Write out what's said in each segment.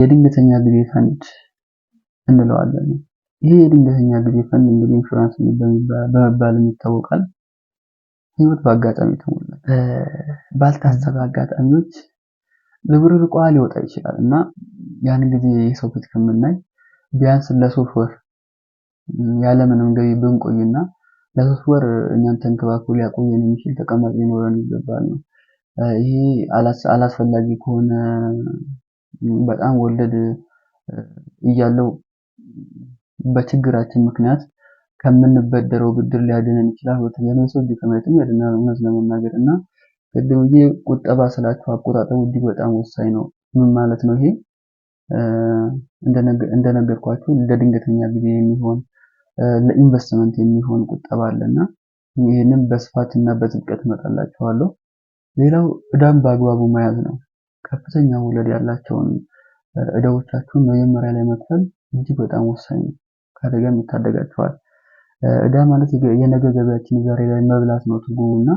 የድንገተኛ ጊዜ ፈንድ እንለዋለን። ይሄ የድንገተኛ ጊዜ ፈንድ እንግዲህ ኢንሹራንስ በመባልም ይታወቃል። ህይወት በአጋጣሚ ተሞላ ባልታሰበ አጋጣሚዎች ዝብርርቋ ሊወጣ ይችላል እና ያን ጊዜ የሰው ፊት ከምናይ ቢያንስ ለ3 ወር ያለምንም ገቢ ብንቆይና ለ3 ወር እኛን ተንከባክቦ ሊያቆየን የሚችል ተቀማጭ ሊኖረን ይገባል ነው። ይሄ አላስፈላጊ ከሆነ በጣም ወለድ እያለው በችግራችን ምክንያት ከምንበደረው ብድር ሊያድነን ይችላል። ሁለተኛ የሰው እጅ ከማየትም ያድናል። እውነት ለመናገር እና ቅድም ቁጠባ ስላችሁ አቆጣጠቡ እጅግ በጣም ወሳኝ ነው። ምን ማለት ነው ይሄ? እንደነገርኳችሁ ለድንገተኛ ጊዜ የሚሆን፣ ለኢንቨስትመንት የሚሆን ቁጠባ አለ እና ይህንን በስፋት እና በጥልቀት እመጣላችኋለሁ። ሌላው ዕዳን በአግባቡ መያዝ ነው። ከፍተኛ ወለድ ያላቸውን ዕዳዎቻችሁን መጀመሪያ ላይ መክፈል እጅግ በጣም ወሳኝ ነው። ከአደጋም ይታደጋችኋል። ዕዳ ማለት የነገ ገቢያችን ዛሬ ላይ መብላት ነው ትርጉሙ እና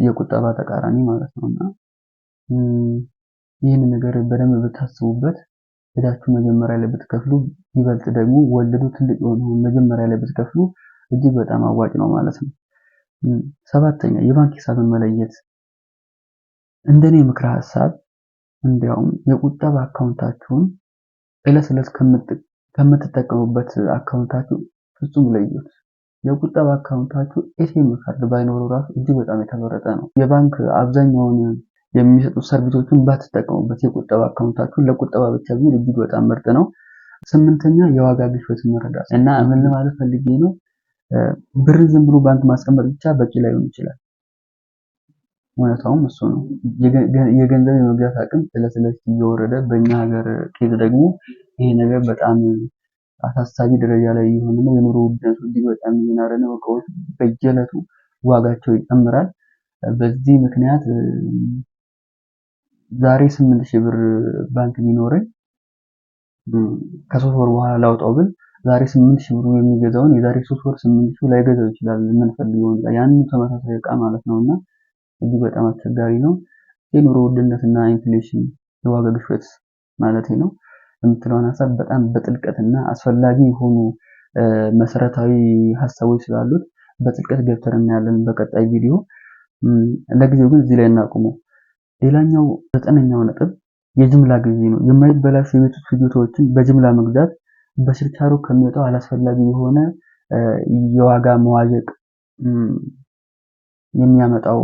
የቁጠባ ተቃራኒ ማለት ነው። እና ይህንን ነገር በደንብ ብታስቡበት፣ ዕዳችሁ መጀመሪያ ላይ ብትከፍሉ፣ ይበልጥ ደግሞ ወለዱ ትልቅ የሆነውን መጀመሪያ ላይ ብትከፍሉ እጅግ በጣም አዋጭ ነው ማለት ነው። ሰባተኛ፣ የባንክ ሂሳብን መለየት። እንደኔ ምክረ ሀሳብ እንዲያውም የቁጠባ አካውንታችሁን እለት እለት ከምትጠቀሙበት አካውንታችሁ ፍጹም ለዩት። የቁጠባ አካውንታችሁ ATM ካርድ ባይኖረው ራሱ እጅግ በጣም የተመረጠ ነው። የባንክ አብዛኛውን የሚሰጡት service ኦችን ባትጠቀሙበት የቁጠባ አካውንታችሁ ለቁጠባ ብቻ ቢሆን እጅግ በጣም ምርጥ ነው። ስምንተኛ፣ የዋጋ ግሽበትን መረዳት። እና ምን ለማለት ፈልጌ ነው፣ ብርን ዝም ብሎ ባንክ ማስቀመጥ ብቻ በቂ ላይሆን ይችላል። እውነታውም እሱ ነው። የገንዘብ የመግዛት አቅም እለት እለት እየወረደ፣ በእኛ ሀገር case ደግሞ ይሄ ነገር በጣም አሳሳቢ ደረጃ ላይ እየሆነ ነው። የኑሮ ውድነቱ እጅግ በጣም እየናረ ነው። እቃዎች በየዕለቱ ዋጋቸው ይጨምራል። በዚህ ምክንያት ዛሬ 8,000 ብር ባንክ ቢኖረኝ ከ3 ወር በኋላ ላውጣው ብል ዛሬ 8,000 ብሩ የሚገዛውን የዛሬ 3 ወር 8,000 ላይገዛው ይችላል። የምንፈልገውን ያንን ተመሳሳይ እቃ ማለት ነው እና እጅግ በጣም አስቸጋሪ ነው። የኑሮ ውድነትና inflation፣ የዋጋ ግሽበት ማለት ነው፣ የምትለውን ሀሳብ በጣም በጥልቀትና አስፈላጊ የሆኑ መሰረታዊ ሀሳቦች ስላሉት በጥልቀት ገብተን እናያለን በቀጣይ ቪዲዮ። ለጊዜው ግን እዚህ ላይ እናቁመው። ሌላኛው ዘጠነኛው ነጥብ የጅምላ ግዢ ነው። የማይበላሹ የቤት ውስጥ ፍጆታዎችን በጅምላ መግዛት በችርቻሮ ከሚወጣው አላስፈላጊ የሆነ የዋጋ መዋዠቅ የሚያመጣው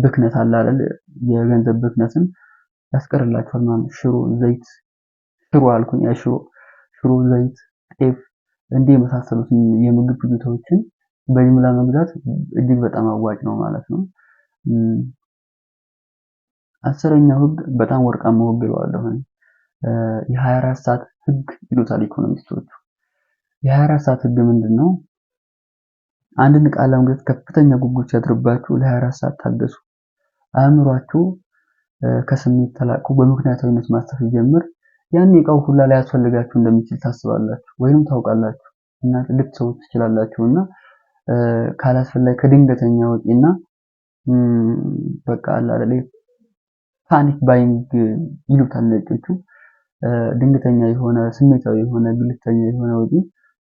ብክነት አለ አይደል? የገንዘብ ብክነትን ያስቀርላችኋል ማለት ነው። ሽሮ፣ ዘይት፣ ሽሮ አልኩኝ፣ ሽሮ ሽሮ፣ ዘይት፣ ጤፍ እንዲህ የመሳሰሉትን የምግብ ፍጆታዎችን በጅምላ መግዛት እጅግ በጣም አዋጭ ነው ማለት ነው። 10ኛው ህግ በጣም ወርቃማው ህግ እለዋለሁ። የ24 ሰዓት ህግ ይሉታል ኢኮኖሚስቶቹ። የ24 ሰዓት ህግ ምንድን ነው? አንድን ዕቃ ለመግዛት ከፍተኛ ጉጉት ሲያድርባችሁ ለ24 ሰዓት ታገሱ። አእምሯችሁ ከስሜት ተላቆ በምክንያታዊነት ማሰብ ሲጀምር ያን እቃው ሁላ ላያስፈልጋችሁ እንደሚችል ታስባላችሁ ወይም ታውቃላችሁ እና ልትሰውት ትችላላችሁ። እና ካላስፈላጊ ከድንገተኛ ወጪና በቃ አለ አይደል panic buying ይሉታል ነጮቹ። ድንገተኛ የሆነ፣ ስሜታዊ የሆነ፣ ግልፍተኛ የሆነ ወጪ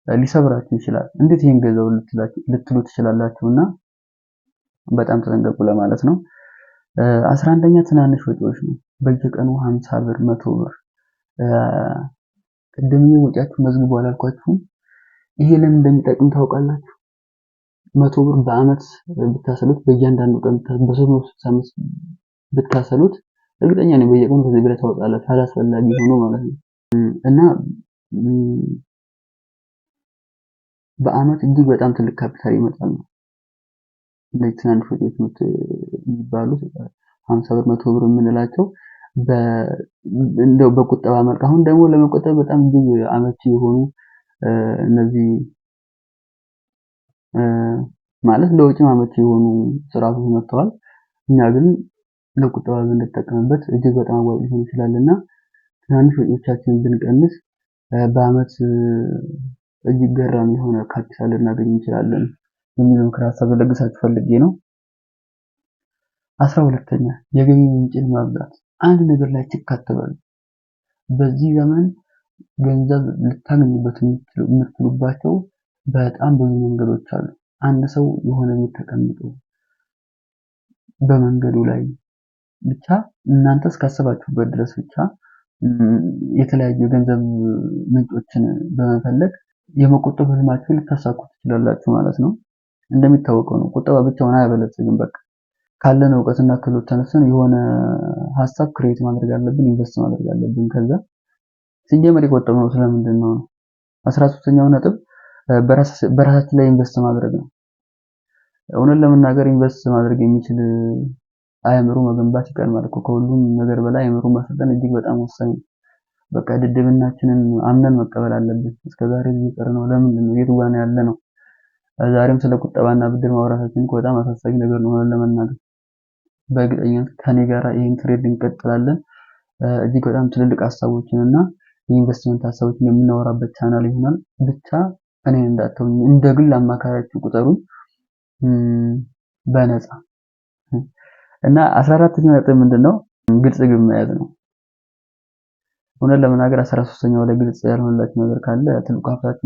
ሊሰብራችሁ ይችላል። እንዴት ይሄን ገዛው ልትሉ ትችላላችሁ እና በጣም ተጠንቀቁ ለማለት ነው። 11ኛ ትናንሽ ወጪዎች ነው። በየቀኑ 50 ብር፣ 100 ብር። ቅድም ወጪያችሁ መዝግቡ አላልኳችሁም? ይሄ ለምን እንደሚጠቅም ታውቃላችሁ? 100 ብር በአመት ብታሰሉት፣ በእያንዳንዱ ቀን በ365 ብታሰሉት እርግጠኛ ነኝ በየቀኑ ከዚህ በላይ ታወጣላችሁ፣ አላስፈላጊ ሆኖ ማለት ነው። እና በአመት እጅግ በጣም ትልቅ ካፒታል ይመጣል ነው። እነዚህ ትናንሽ ወጪዎች የሚባሉት 50 ብር፣ 100 ብር የምንላቸው እንደው በቁጠባ መልክ፣ አሁን ደግሞ ለመቆጠብ በጣም እጅግ አመቺ የሆኑ እነዚህ ማለት ለወጪም አመቺ የሆኑ ስርዓቶች መጥተዋል። እኛ ግን ለቁጠባ ብንጠቀምበት እጅግ በጣም አዋጭ ሊሆን ይችላል እና ትናንሽ ወጪዎቻችንን ብንቀንስ በአመት እጅግ ገራሚ የሆነ ካፒታል ልናገኝ እንችላለን የሚል ምክር ሀሳብ ልለግሳችሁ ፈልጌ ነው። 12ኛ፣ የገቢ ምንጭን ማብዛት። አንድ ነገር ላይ ችክ አትበሉ። በዚህ ዘመን ገንዘብ ልታገኙበት የምትችሉባቸው በጣም ብዙ መንገዶች አሉ። አንድ ሰው የሆነ ቤት ተቀምጦ በመንገዱ ላይ ብቻ እናንተ እስካሰባችሁበት ድረስ ብቻ የተለያዩ የገንዘብ ምንጮችን በመፈለግ የመቆጠብ ህልማችሁን ልታሳኩ ትችላላችሁ ማለት ነው። እንደሚታወቀው ነው ቁጠባ ብቻውን አያበለጽግም። በቃ ካለን እውቀትና ክህሎት ተነስተን የሆነ ሀሳብ create ማድረግ አለብን፣ invest ማድረግ አለብን። ከዛ ሲጀመር የቆጠብነው ስለምንድን ነው? 13ኛው ነጥብ በራሳችን ላይ invest ማድረግ ነው። እውነት ለመናገር invest ማድረግ የሚችል አእምሮ መገንባት ይቀድማል እኮ። ከሁሉም ነገር በላይ አእምሮ ማሰልጠን እጅግ በጣም ወሳኝ ነው። በቃ ድድብናችንን አምነን መቀበል አለብን። እስከዛሬ እየቀረ ነው ለምንድን ነው? የቱ ጋር ነው ያለነው? ዛሬም ስለ ቁጠባና ብድር ማውራታችን እኮ በጣም አሳሳቢ ነገር ነው እውነት ለመናገር። በእርግጠኝነት ከኔ ጋር ይህን trend እንቀጥላለን። እጅግ በጣም ትልልቅ ሀሳቦችን እና የኢንቨስትመንት ሀሳቦችን የምናወራበት ቻናል ይሆናል። ብቻ እኔን እንዳትተውኝ፣ እንደ ግል አማካሪያችሁ ቁጠሩኝ በነፃ። እና 14ኛው ነጥብ ምንድነው? ግልጽ ግብ መያዝ ነው። እውነት ለመናገር 13ኛው ላይ ግልጽ ያልሆነላችሁ ነገር ካለ ትልቁ ሀብታችሁ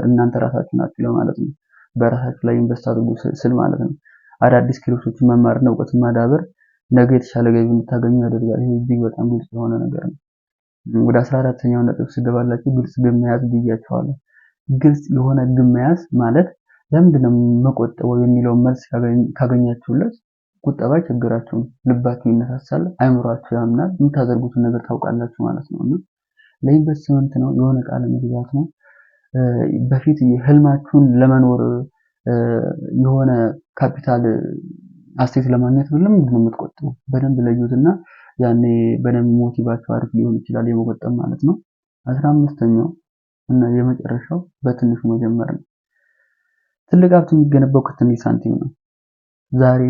እናንተ ራሳችሁ ናችሁ ለማለት ነው። በራሳችሁ ላይ invest አድርጉ ስል ማለት ነው። አዳዲስ ክህሎቶችን መማርና እውቀትን ማዳበር ነገ የተሻለ ገቢ እንድታገኙ ያደርጋል። ይሄ እጅግ በጣም ግልጽ የሆነ ነገር ነው። ወደ 14ኛው ነጥብ ስገባላችሁ ግልጽ ግብ መያዝ ብያችኋለሁ። ግልጽ የሆነ ግብ መያዝ ማለት ለምንድን ነው መቆጠበው የሚለውን መልስ ካገኛችሁለት ቁጠባ አይቸግራችሁም። ልባችሁ ይነሳሳል፣ አይምሯችሁ ያምናል፣ የምታደርጉትን ነገር ታውቃላችሁ ማለት ነው። እና ለኢንቨስትመንት ነው፣ የሆነ ዕቃ ለመግዛት ነው። በፊት ህልማችሁን ለመኖር የሆነ ካፒታል asset ለማግኘት ለምንድን ነው የምትቆጥቡ? በደንብ ለዩትና ያኔ በደንብ motive ኣችሁ አሪፍ ሊሆን ይችላል የመቆጠብ ማለት ነው። 15ኛው እና የመጨረሻው በትንሹ መጀመር ነው። ትልቅ ሀብት የሚገነባው ከትንሽ ሳንቲም ነው። ዛሬ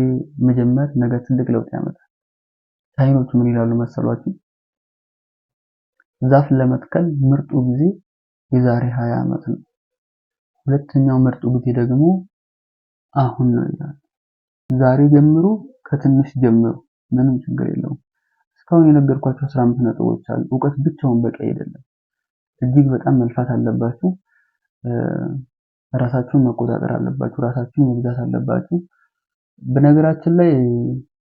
መጀመር ነገ ትልቅ ለውጥ ያመጣል። ቻይኖቹ ምን ይላሉ መሰሏችሁ? ዛፍ ለመትከል ምርጡ ጊዜ የዛሬ 20 ዓመት ነው። ሁለተኛው ምርጡ ጊዜ ደግሞ አሁን ነው ይላሉ። ዛሬ ጀምሩ፣ ከትንሽ ጀምሩ፣ ምንም ችግር የለውም። እስካሁን የነገርኳቸው 15 ነጥቦች አሉ። እውቀት ብቻውን በቂ አይደለም። እጅግ በጣም መልፋት አለባችሁ። ራሳችሁን መቆጣጠር አለባችሁ። ራሳችሁን መግዛት አለባችሁ። በነገራችን ላይ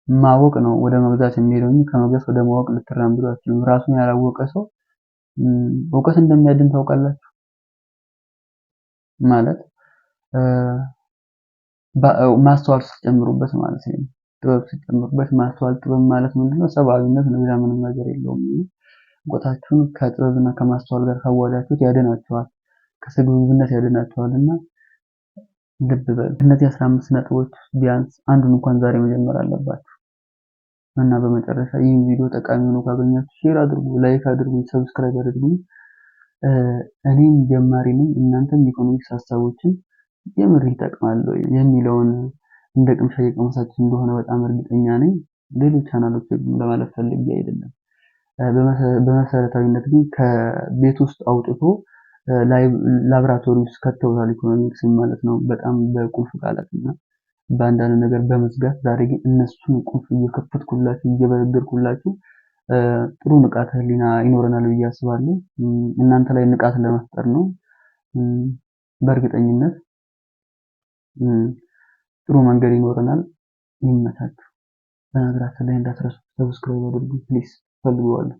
ማወቅ ነው ወደ መግዛት የሚሄደው እንጂ ከመግዛት ወደ ማወቅ ልትራምዱ አትችሉም። ራሱን ያላወቀ ሰው እውቀት እንደሚያድን ታውቃላችሁ። ማለት ማስተዋል ስትጨምሩበት ማለት ነው። ጥበብ ስትጨምሩበት ማስተዋል ጥበብ ማለት ምንድነው? ሰብአዊነት ነው። ሌላ ምንም ነገር የለውም። እውቀታችሁን ከጥበብና ከማስተዋል ጋር ካዋሃዳችሁት ያድናችኋል፣ ከስግብግብነት ያድናችኋል። እና ልብ በሉ። እነዚህ 15 ነጥቦች ቢያንስ አንዱን እንኳን ዛሬ መጀመር አለባችሁ። እና በመጨረሻ ይህን ቪዲዮ ጠቃሚ ሆኖ ካገኛችሁ share አድርጉ፣ like አድርጉ፣ subscribe አድርጉ። እኔም ጀማሪ ነኝ፣ እናንተም ኢኮኖሚክስ ሀሳቦችን የምር ይጠቅማል የሚለውን እንደ ቅምሻ እየቀመሳችሁ እንደሆነ በጣም እርግጠኛ ነኝ። ሌሎች ቻናሎች ለማለት ፈልጌ አይደለም። በመሰረታዊነት ግን ከቤት ውስጥ አውጥቶ ላብራቶሪ ውስጥ ከተውታል ኢኮኖሚክስ ማለት ነው። በጣም በቁልፍ ቃላት እና በአንዳንድ ነገር በመዝጋት ዛሬ ግን እነሱን ቁልፍ እየከፈትኩላችሁ እየበረገርኩላችሁ ጥሩ ንቃተ ህሊና ይኖረናል ብዬ አስባለሁ። እናንተ ላይ ንቃት ለመፍጠር ነው። በእርግጠኝነት ጥሩ መንገድ ይኖረናል። ይመቻችሁ። በነገራችን ላይ እንዳትረሱ subscribe አድርጉ please፣ ፈልገዋለሁ።